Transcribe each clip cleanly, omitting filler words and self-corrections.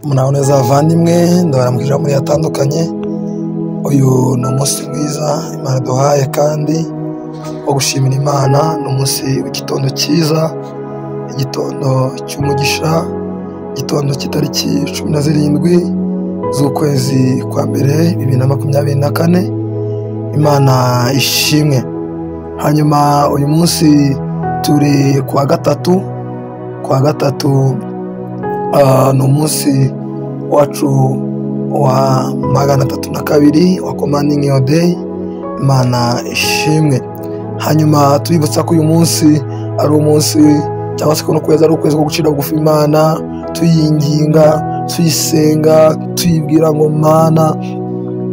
Muraho neza bavandimwe, ndabaramukije muri hatandukanye. Uyu ni umunsi mwiza Imana duhaye kandi wo gushimira Imana. Ni umunsi w'igitondo cyiza, igitondo cy'umugisha, igitondo cy'itariki 17 z'ukwezi kwa mbere 2024. Imana ishimwe. Hanyuma uyu munsi turi kuwa gatatu. Kuwa gatatu ni umunsi wacu wa 302 wa Commanding Your Day. Imana ishimwe. Hanyuma tubibutsa ko uyu munsi ari umunsi cyangwa se kuno kwezi ari ukwezi ko gucira bugufi Imana, tuyinginga, tuyisenga, tuyibwira ngo Mana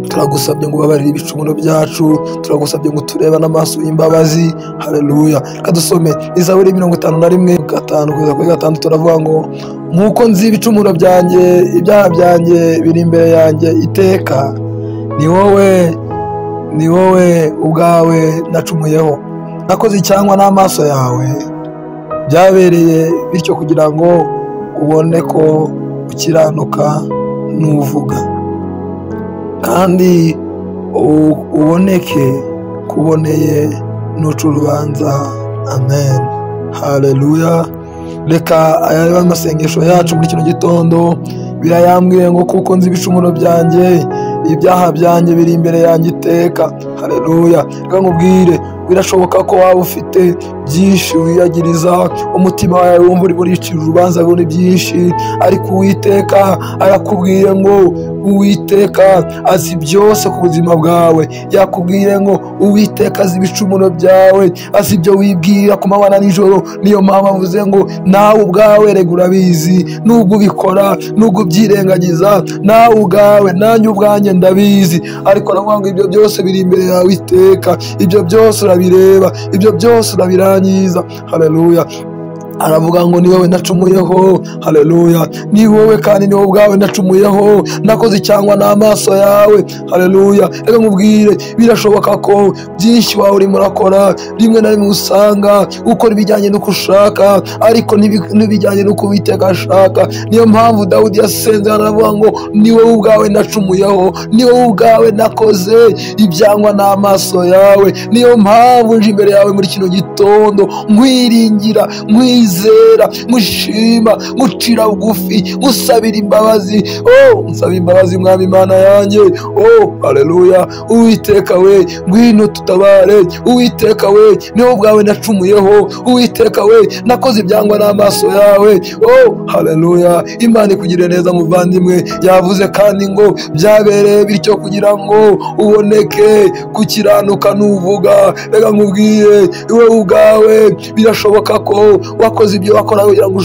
turagusabye ngo ubabarire ibicumuro byacu, turagusabye ngo tureba n'amaso y'imbabazi. Haleluya. Reka dusome Zaburi 51:5-6. Turavuga ngo nk'uko nzi ibicumuro byanjye, ibyaha byanjye biri imbere yanjye iteka, ni wowe ubwawe nacumuyeho, nakoze icyangwa n'amaso yawe, byabereye bityo kugira ngo ubone ko ukiranuka n'uvuga, kandi uboneke kuboneye n'uca urubanza. Amen. Haleluya. Reka aya amasengesho yacu muri kino gitondo. Birayambwiye ngo kuko nzi ibicumuro byanjye, ibyaha byanjye biri imbere yanjye iteka. Haleluya. Reka nkubwire, birashoboka ko waba ufite byinshi wiyagiriza, umutima wawe wumva uri buricira urubanza ruri byinshi, ariko Uwiteka arakubwiye ngo Uwiteka azi byose ku buzima bwawe. Yakubwiye ngo Uwiteka azi ibicumuro byawe, azi ibyo wibwira ku manywa na nijoro. Niyo mpamvu avuze ngo nawe ubwawe rega urabizi, nubwo ubikora, nubwo ubyirengagiza, nawe ubwawe, nanjye ubwanjye ndabizi. Ariko aravuga ngo ibyo byose biri imbere yawe iteka, ibyo byose urabireba, ibyo byose urabirangiza. Haleluya. Aravuga ngo ni wowe nacumuyeho. Haleluya. Ni wowe kandi ni wowe ubwawe nacumuyeho, nakoze cyangwa n'amaso yawe. Haleluya. Reka nkubwire, birashoboka ko byinshi wawe urimo urakora, rimwe na rimwe usanga ukora ibijyanye n'uko ushaka, ariko n'ibijyanye n'uko Uwiteka ashaka. Niyo mpamvu Dawudi yasenze aravuga ngo ni wowe ubwawe nacumuyeho, ni wowe ubwawe nakoze ibyangwa n'amaso yawe. Niyo mpamvu nje imbere yawe muri kino gitondo nkwiringira, nkwizera, nkushima, nkucira bugufi, nkusabira imbabazi. Oh, nsaba imbabazi Mwami Imana yanjye. Oh, haleluya. Uwiteka we, ngwino tutabare. Uwiteka we, ni wowe ubwawe nacumuyeho. Uwiteka we, nakoze ibyangwa n'amaso yawe. Oh, haleluya. Imana ikugirire neza muvandimwe. Yavuze kandi ngo byabereye bityo kugira ngo uboneke gukiranuka n'uvuga. Reka nkubwire, wowe ubwawe birashoboka ko wakoze ibyo wakora kugira ngo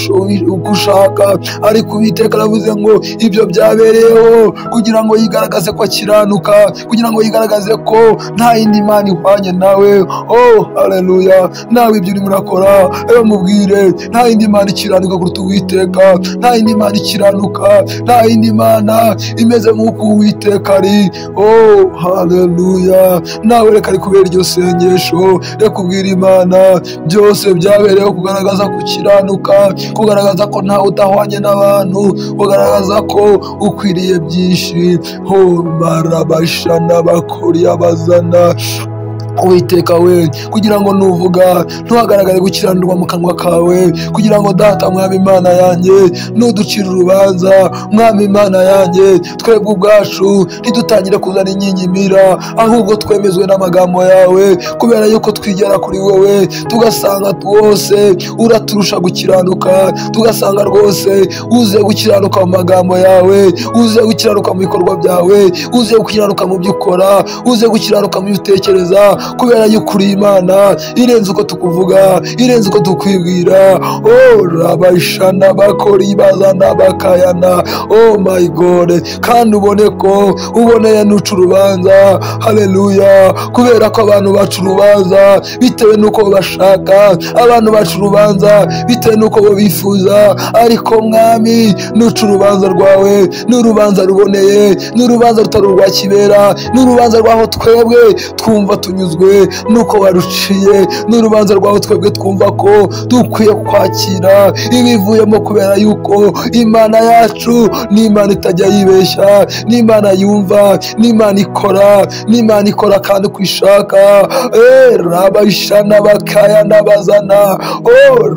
ushaka, ariko Uwiteka aravuze ngo ibyo byabereyeho kugira ngo yigaragaze ko akiranuka, kugira ngo yigaragaze ko nta yindi Mana ihwanye nawe. Oh, haleluya. Nawe ibyo urimo urakora, reka nkubwire, nta yindi Mana ikiranuka kuruta Uwiteka, nta yindi Mana ikiranuka, nta yindi Mana imeze nk'uko Uwiteka ari. Oh, haleluya. Nawe reka rikubere iryo sengesho, reka ubwire Imana byose byabereyeho kugaragaza gukiranuka, kugaragaza ko ntawe udahwanye n'abantu, kugaragaza ko ukwiriye byinshi. Ho marabashana bakoriya bazana. Uwiteka we, kugira ngo nuvuga ntuhagaragare gukiranirwa mu kanwa kawe, kugira ngo data Mwami Imana yanjye nuducira urubanza, Mwami Imana yanjye, twebwe ubwacu ntidutangire kuzana inyinyimira, ahubwo twemezwe n'amagambo yawe, kubera yuko twigera kuri wowe tugasanga rwose uraturusha gukiranuka, tugasanga rwose uze gukiranuka mu magambo yawe, uze gukiranuka mu bikorwa byawe, uze gukiranuka mu byo ukora, uze gukiranuka mu byo utekereza, kubera yuko uri Imana irenze uko tukuvuga, irenze uko tukwibwira. Oh, rabashana bakori bazana bakayana. Oh my God. Kandi ubone ko uboneye n'uca urubanza. Haleluya. Kubera ko abantu baca urubanza bitewe n'uko bashaka, abantu baca urubanza bitewe n'uko bo bifuza, ariko Mwami n'uca urubanza rwawe n'urubanza ruboneye, n'urubanza rutari urwa kibera, n'urubanza rwaho twebwe twumva tunyuzwe. Tunyuzwe nuko waruciye n'urubanza rwawe. Twebwe twumva ko dukwiye kwakira ibivuyemo, kubera yuko Imana yacu ni Imana itajya yibeshya, ni Imana yumva, ni Imana ikora, ni Imana ikora kandi uko ishaka. Rabashana bakaya n'abazana,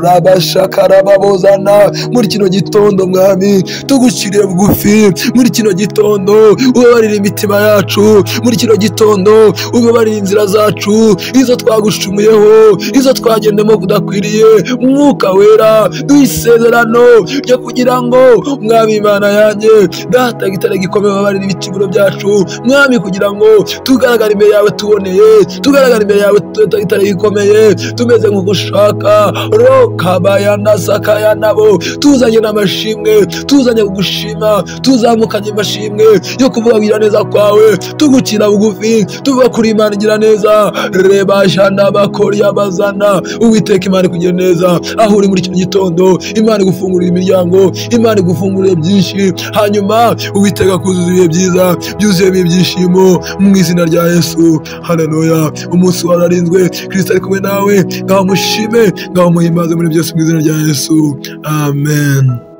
rabashaka rababozana. Muri kino gitondo Mwami tuguciriye bugufi, muri kino gitondo ubabarire imitima yacu, muri kino gitondo ubabarire inzira zacu, izo twagucumuyeho, izo twagendemo kudakwiriye. Mwuka Wera, duhe isezerano ryo kugira ngo Mwami Imana yanjye Data gitare gikomeye ubabarire ibicumuro byacu Mwami, kugira ngo tugaragare imbere yawe tuboneye, tugaragare imbere yawe gitare gikomeye, tumeze nk'uko ushaka. Rokabaya na sakaya nabo, tuzanye n'amashimwe, tuzanye kugushima, tuzamukanye amashimwe yo kuvuga kugira neza kwawe, tugukira bugufi, tuvuga kuri Imana igira neza. Reba jana bakori bazana. Uwiteka Imana ikugira neza aho uri muri kino gitondo. Imana igufungurira imiryango, Imana igufungurira byinshi, hanyuma Uwiteka akuzuza ibihe byiza byuzuyemo ibyishimo mu izina rya Yesu. Haleluya. Umunsi wawe urarinzwe, Kristo ari kumwe nawe. Ngaho mushime, ngaho muhimbaze muri byose mu izina rya Yesu. Amen.